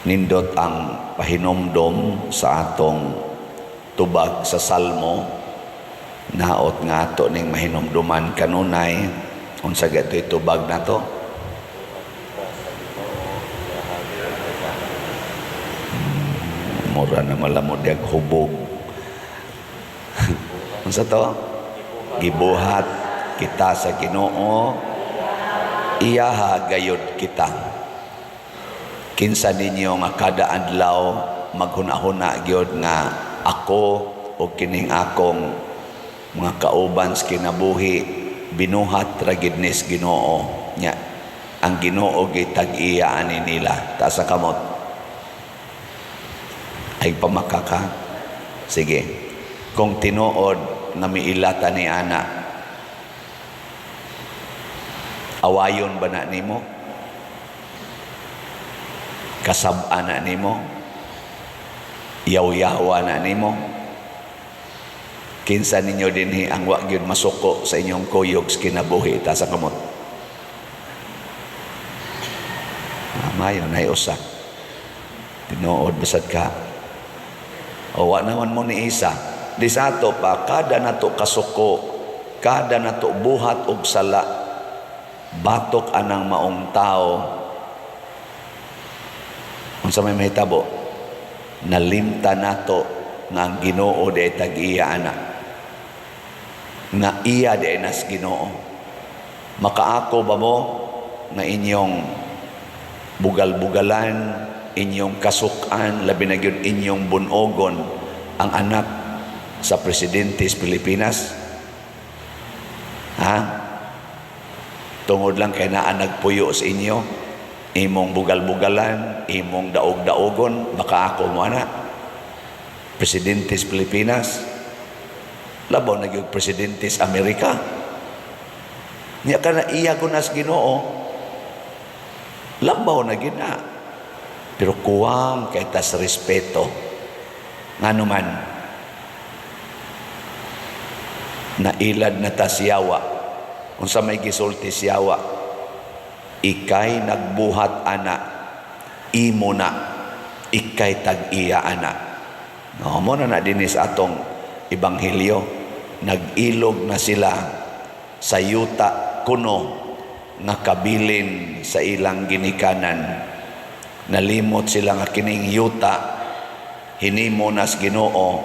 Nindot ang pahinomdom sa atong tubag sa Salmo. Naot nga ato ning mahinomduman kanunay. Unsa gatoy tubag nato? Mura na malamod yag hubog. Unsa to? Gibuhat kita sa Ginoo, iyaha gayud kita. Kinsa ninyo nga kada adlaw maghuna-huna gyud nga ako o kining akong mga kauban sa kinabuhi binuhat ra gid nis Ginoo nya ang Ginoo gitag-iya ani nila? Taas sa kamot. Ay, pamakaka. Sige, kung tinuod nga miilata ni ana, awayon ba na nimo? Kasab-an na nimo? Yaw-yawa na nimo? Kinsa ninyo dinhi ang wa gyud masuko sa inyong kuyog sa kinabuhi? Taas sa kamot. Mayo na usa. Tinuod basad ka. O wa naman mo ni isa. Di sa ato pa, kada nato kasuko, kada nato buhat og sala, batok anang maong tao, unsa may mahitabo? Nalimta nato nga ang Ginoo di tag-iya ana. Nga iya di nas Ginoo. Makaako ba mo nga inyong bugal-bugalan, inyong kasukan, labi na gyud inyong bunogon ang anak sa presidente sa Pilipinas? Ha? Tungod lang kay naa nagpuyo sa inyo, imong bugal-bugalan, imong daog-daogon, baka ako mo ana. Presidente sa Pilipinas, labaw na gyud presidente sa Amerika. Nya kana iya ko nas Ginoo, labaw na gyud na. Pero kuwang kay tas respeto. Ngano man, nailad na ta siyawa. Unsa may gisulti siyawa? Ikay nagbuhat ana, imo na, ikay tag-iya ana. No, mo na na dinis atong ebanghelyo. Nag-ilog na sila sa yuta kuno nga kabilin sa ilang ginikanan. Nalimot sila nga kining yuta hinimo nas Ginoo,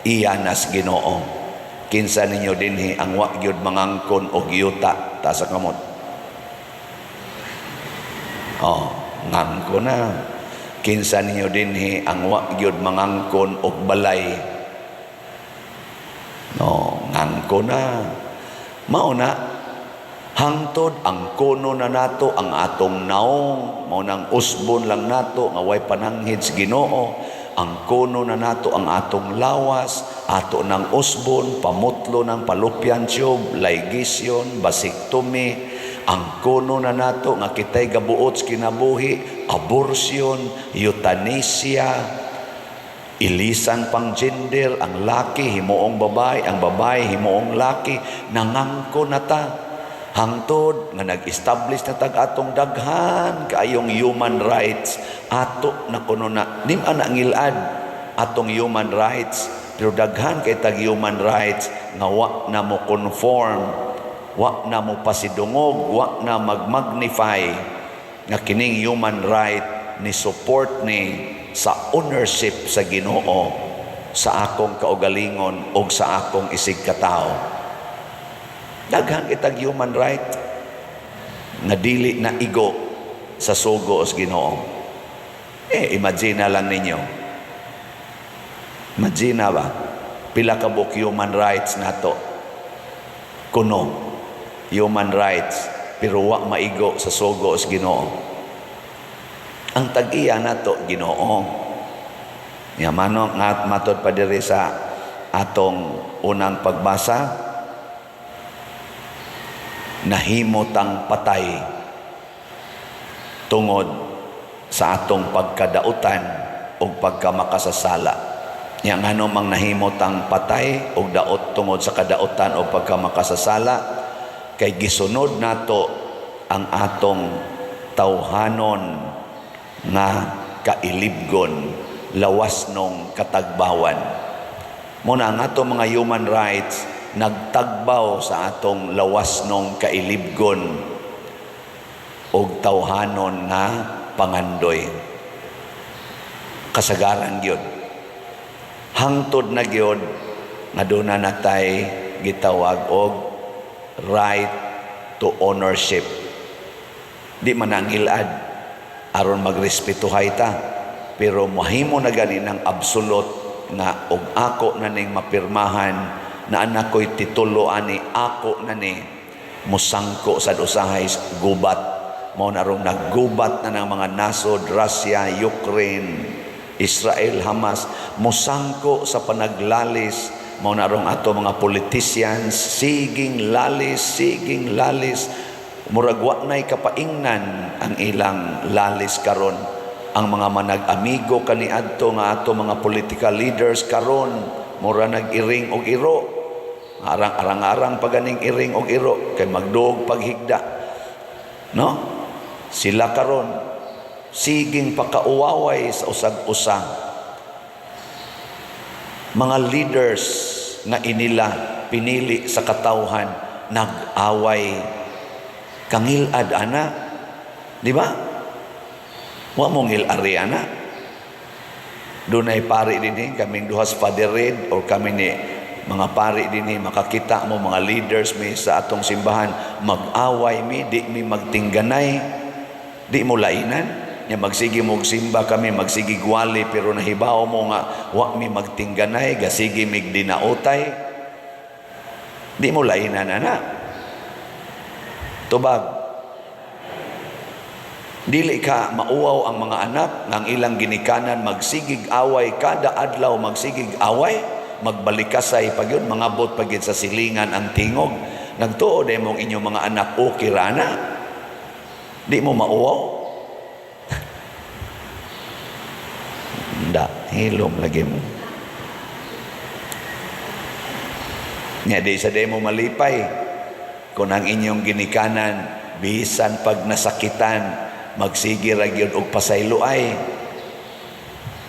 iya nas Ginoo. Kinsa ninyo dinhi ang wa gyud mangangkon og yuta? Taas sa kamot. Oh, ngangko na. Kinsa ninyo dinhi ang wa gyud mangangkon og balay? No, ngangko na. Mao na hangtod ang kuno na nato ang atong naong, mao nang usbon lang nato nga way pananghid sa Ginoo. Ang kuno na nato ang atong lawas, ato nang usbon, pamutlo ng fallopian tube, ligation, vasectomy. Ang kuno na nato nga kitay gabuot sa kinabuhi, abortion, euthanasia, ilisan pang gender, ang laki himuong babae, ang babae himuong laki. Nangangko na ta hangtod nga nag-establish na tag atong daghan kaayong human rights. Ato na kuno na nim ana ngilad atong human rights, pero daghan kay tag human rights nga wa na mo conform, wa na mo pasidungog, wa na magmagnify nga kining human right ni support ni sa ownership sa Ginoo sa akong kaugalingon og sa akong isig katao. Daghan kitag human right nga dili na igo sa sugo sa Ginoo. Eh, imagine na lang ninyo. Imagine ba? Pila ka buok human rights nato. Kuno human rights pero wa maigo sa sugo sa Ginoo. Ang tag-iya nato Ginoo. Ya mano nga matod pa diri sa atong unang pagbasa, nahimo tang patay tungod sa atong pagkadautan o pagkamakasasala. Nya ngano mang nahimo tang patay og daot tungod sa kadautan o pagkamakasasala? Kay gisunod nato ang atong tawhanon nga kailibgon, lawasnong katagbawan. Mao na ang atong mga human rights nagtagbaw sa atong lawasnong kailibgon og tawhanon nga pangandoy. Kasagaran gyud, hangtod na gyud nga duna natay gitawag og right to ownership. Di man ang ilad aron magrespetuhay ta, pero mahimo na gani ng absolute nga og ako na ning mapirmahan na anak ko'y titulo ani, ako na ni musangko sa usahay gubat. Mao na rong naggubat na ng mga nasod, Russia, Ukraine, Israel, Hamas, musangko sa panaglalis. Mao na rong ato mga politicians siging lalis, siging lalis, murag wa na'y kapaingnan ang ilang lalis. Karon ang mga manag-amigo kaniadto nga ato mga political leaders karon mura nag-iring og iro, arang-arang-arang paganing iring og iro kay magduog paghigda, no? Sila karon siging pakauwaway sa usag-usa. Mga leaders nga inila pinili sa katawhan nag-away. Kangilad ana, di ba? Wa mo ngilari ana. Dunay pari dinhi, kaming duhas Father Red or kami ni mga pari dinhi, makakita mo mga leaders mi sa atong simbahan mag-away mi, di mi magtingganay. Di mo lainan nya magsige mo simba kami, magsige gwali, pero nahibaw mo nga wa mi magtingganay, gasige mig dinautay. Di mo lainan ana. Tubag. Dili ka mauwaw ang mga anak nga ang ilang ginikanan magsigig away kada adlaw, magsigig away, magbalikasay pag yun, mangabot pag yun sa silingan ang tingog. Nagtuo day mong inyong mga anak okay ra na. Di mo mauwaw? Nda, hilom lagi mo. Nya di sa di mo malipay kung ang inyong ginikanan bisan pag nasakitan magsige ra gyud og pasayloay,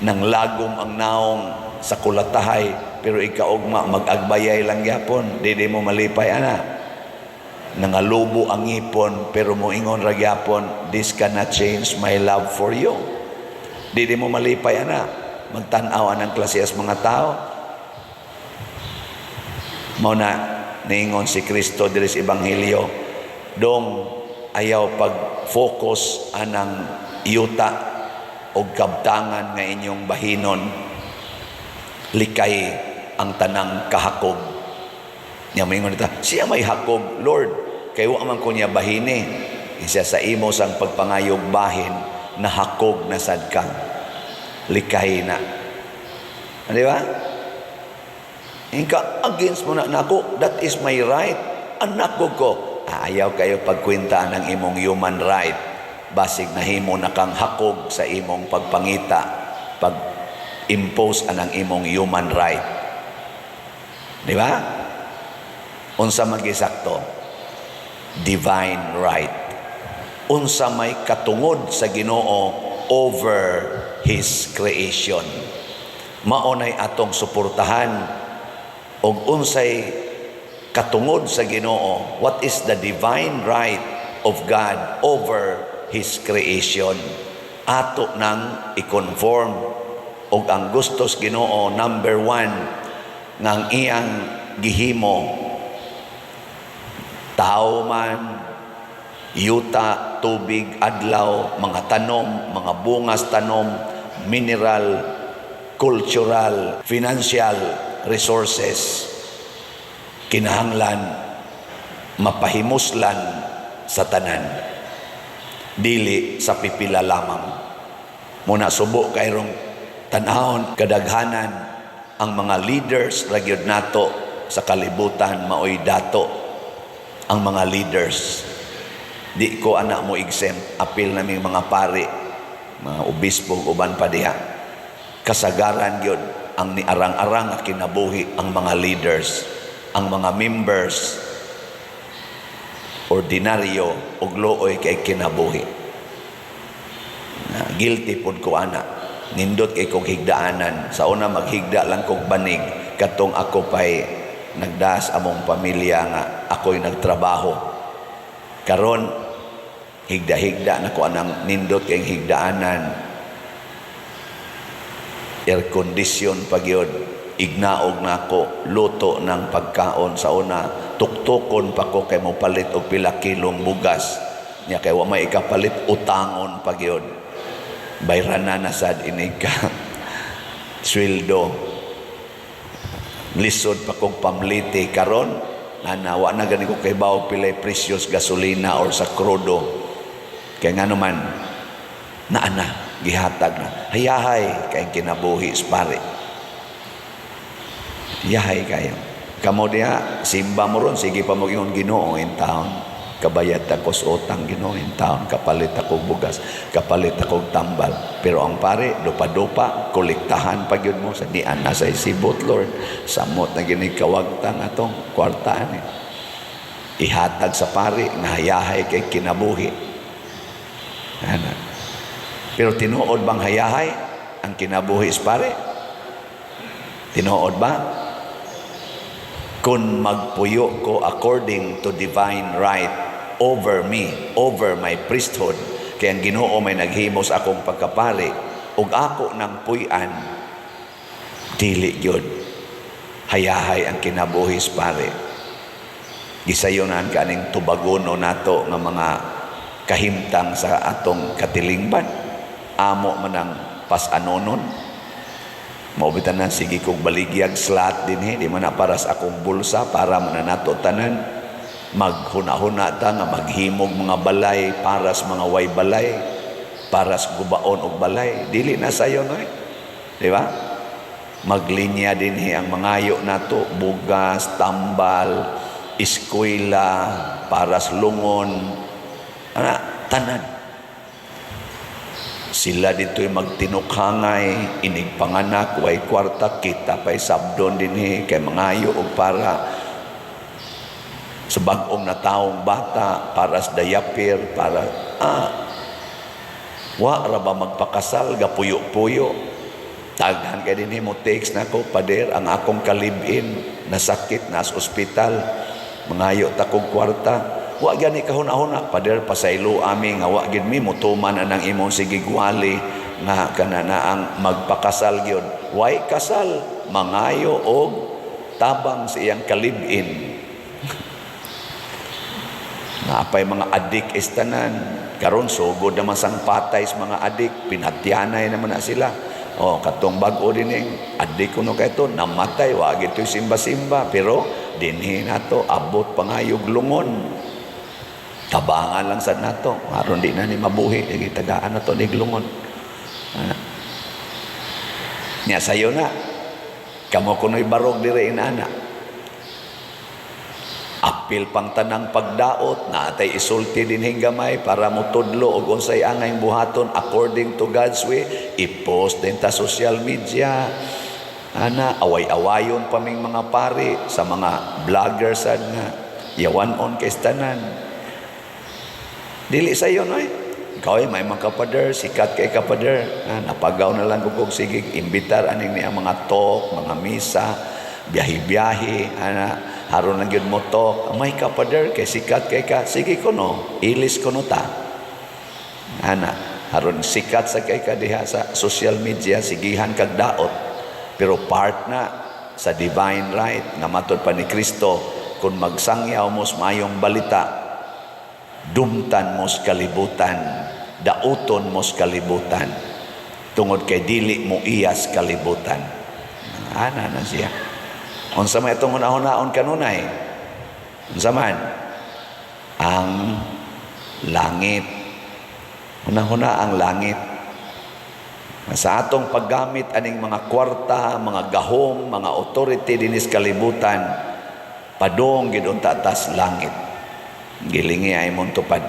nang lagom ang naong sa kulatahay, pero ikaugma mag-agbayay lang gyapon. Di mo malipay ana? Nangalubo ang ngipon pero moingon ra gyapon, "This cannot change my love for you." Di mo malipay ana? Magtan-aw anang klase as mga tao. Mao na niingon si Kristo diri sa Ebanghelyo, dong ayaw pag-focus anang yuta og kabtangan nga inyong bahinon, likay ang tanang kahakog. Nya moingon ta, "Siya may hakog, Lord, kay wa man ko niya bahini." Isa sa imo sang pagpangayog bahin, nahakog na sad ka. Likay na. Di ba? Inka against mo na nako, that is my right. Anak ko ko. Ayaw kayo pagkwenta ng imong human right. Basig nahimo na kang hakog sa imong pagpangita, pag impose anang imong human right. Di ba? Unsa magisakto? Divine right. Unsa may katungod sa Ginoo over His creation. Mao nay atong suportahan. Og unsay katungod sa Ginoo? What is the divine right of God over His creation? Ato nang i-conform. Og ang gustos Ginoo, number one, nga ang iyang gihimo, tao man, yuta, tubig, adlaw, mga tanom, mga bungas tanom, mineral, cultural, financial resources, kinahanglan mapahimuslan sa tanan, dili sa pipila lamang. Muna subo kayrong tanahon, kadaghanan ang mga leaders ra gyud nato sa kalibutan maoy dato. Ang mga leaders, di ko anak mo exempt, apil naming mga pari, mga obispo, uban pa diha. Kasagaran gyud ang niarang-arang nga kinabuhi ang mga leaders, ang mga members ordinaryo ug luoy kay kinabuhi. Ah, guilty pod ko ana. Nindot kay kog higdaanan. Sa una maghigda lang kog banig katong ako pay nagdas among pamilya nga ako'y nagtrabaho. Karon higda-higda na ko anang nindot kay higdaanan. Air condition pa gyud. Ignaog nako luto ng pagkaon. Sa una tuktukon pa ko kay mopalit og pila kilong bugas nya, kay wa may ikapalit, utangon pa gyud. Bayran na sad inig ka sweldo. Lisod pa kong pamliti karon na wa na gani ko kay bawo pilay presyos gasolina or sa krudo, kay ngano man naa na, gihatag na. Hayahay kay kinabuhi sa pare, yahay kayo. Kamo diha, simba mo ron, sige pa mo ingon, "Ginoo, in town kabayad ako sa utang. Ginoo, in town kapalit ako bugas, kapalit ako tambal." Pero ang pare, dupa-dupa, kolektahan pa gyud mo sa dian na sa sibot. "Lord, samot na gini kawagtang atong kwarta ani." Ihatag sa pare nga hayahay kay kinabuhi ana. Pero tinuod bang hayahay ang kinabuhi sa pare? Tinuod ba? Kung magpuyo ko according to divine right over me, over my priesthood, kay ang Ginoo may naghimo sa akong pagkapari, ug ako nang puy-an, dili gyud hayahay ang kinabuhi sa pare. Gisayonan kaning tubagono nato nga mga kahimtang sa atong katilingban. Amo man ang pasanonon. Mao bitaw na sige kog baligyag slot dinhi, di man na para sa akong bulsa, para man na nato tanan. Maghuna-huna ta nga maghimog mga balay para sa mga way balay, para sa gubaon og balay. Dili na sayo no eh. Di ba? Maglinya dinhi ang mangayo nato, bugas, tambal, eskwela, para sa lungon, ana, tanan. Sila dito'y magtinukhangay, inig panganak, way kwarta, kita pa'y sabdon dinhi, kay mangayo og para sa bag-ong nataong bata, para sa diaper, para, wa ra ba magpakasal, gapuyo-puyo. Daghan kay dinhi mo text nako, "Pader, ang akong kalibin, nasakit, nasa ospital, mangayo ta kog kwarta." Wa gani kahuna-huna, "Pader, pasaylo ami nga wa gid mi mutuman anang imong sigigwali nga kana na ang magpakasal gyud." Way kasal, mangayo og tabang sa iyang kalibin. Naapay mga adik istanan. Karon sugod naman sang patay sa mga adik, pinatyanay naman na sila. Oh, katong bag-o dining adik kuno kay to namatay, wa gid simba-simba, pero dinhi nato abot pangayog lungon. Tabangan lang sad nato aron di na ni mabuhi, lagi tagaan na to ni lungon. Ah. Nya sayo na. Kamo kuno'y barog dire inana. Apil pang tanang pagdaot na atay isulti dinhing gamay para motudlo og unsay angay buhaton according to God's way, i-post din ta social media. Ana, away-awayon pa ming mga pari sa mga vloggers sad nga yawan-on kay tanan. Dili sayo no eh. Ikaw ay may mga kapader, sikat kay kapader. Ah, napagaw na lang kog sige imbitar aning niya mga talk, mga misa, biyahe-biyahe, ana, haron lang gyud mo talk. May kapader kay sikat kay ka. Sige kuno, ilis kuno ta. Ana, haron sikat sa kay ka diha sa social media, sigihan kag daot. Pero part na sa divine right nga matod pa ni Kristo, kung magsangyaw mo sa mayong balita, dumtan mo sa kalibutan, dauton mo sa kalibutan, tungod kay dili mo iyas kalibutan. Ana na siya. Unsa may itong hunahunahon kanunay? Unsa man? Ang langit. Hunahuna ang langit. Sa atong paggamit aning mga kwarta, mga gahom, mga authority dinis kalibutan, padong gid unta tas langit. Gilingi ay mong tupad.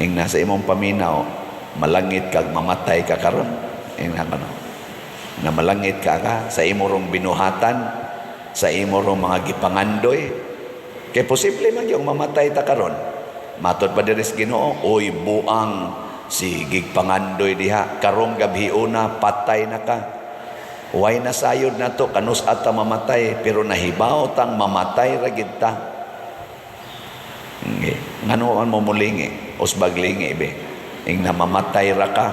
Ing nasa imong paminaw, malangit kag mamatay ka karon. Ing na ano, na malangit ka ka sa imo rong binuhatan, sa imo rong mga gipangandoy. Kay posible man yung mamatay ta karon. Matod pa diri sa Ginoo, "Oy buang, Sige pangandoy diha karong gabhiona, patay na ka. Way na sayod nato kanus ata mamatay, pero nahibaw tang mamatay ra gid ta. Okay. Ngano man mo mulingi, usbag lingi be. Ing na mamatay ra ka.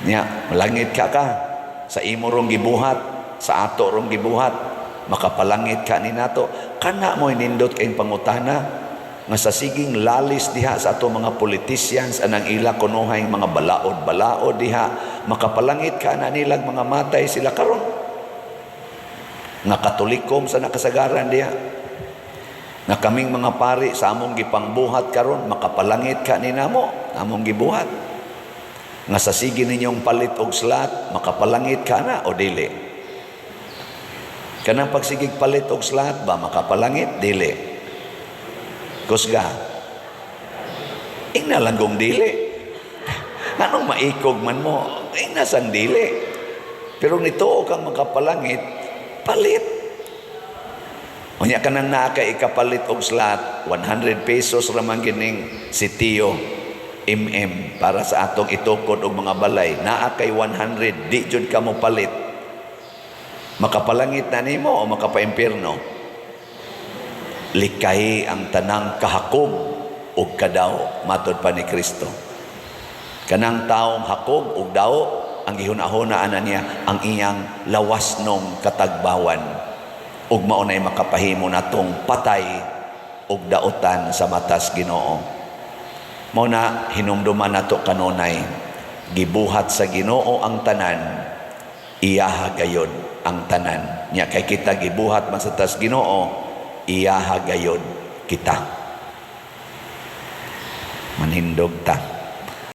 Nya, malangit ka ka sa imo rong gibuhat, sa ato rong gibuhat, makapalangit ka ni nato. Kana mo nindot kayong pangutana nga sa siging lalis diha sa ato mga politicians anang ila kunuhay mga balaod-balaod diha, makapalangit ka na nilang mga matay sila karon nga Katolikom sa nakasagaran diha, nga kaming mga pari sa among gipangbuhat karon, makapalangit ka ni namo among gibuhat, nga sa sige ninyong palit og slot, makapalangit ka na o dili? Kanang pagsigig palit og slot ba, makapalangit dili? Kusga. Ingna lang kung dili. Anong maikog man mo? Ingna sang dili. Pero nito kang makapalangit, palit. Unya ka nang naa ka ikapalit og slot, 100 pesos raman gining si Tio MM para sa atong itukod og mga balay. Naa kay 100, di jud ka mo palit. Makapalangit na nimo o makapaimpierno? Likay ang tanang kahakog ug kadaw, matod pa ni Kristo. Kanang taong hakog ug daw, ang gihuna-huna ana niya ang iyang lawas nong katagbawan, ug mao nay makapahimo natong patay ug dautan sa matas Ginoo. Mao na hinumduman nato kanunay, gibuhat sa Ginoo ang tanan, iyaha gayod ang tanan. Nya kay kita gibuhat man sa tas Ginoo, iyaha gayod kita. Manindog ta.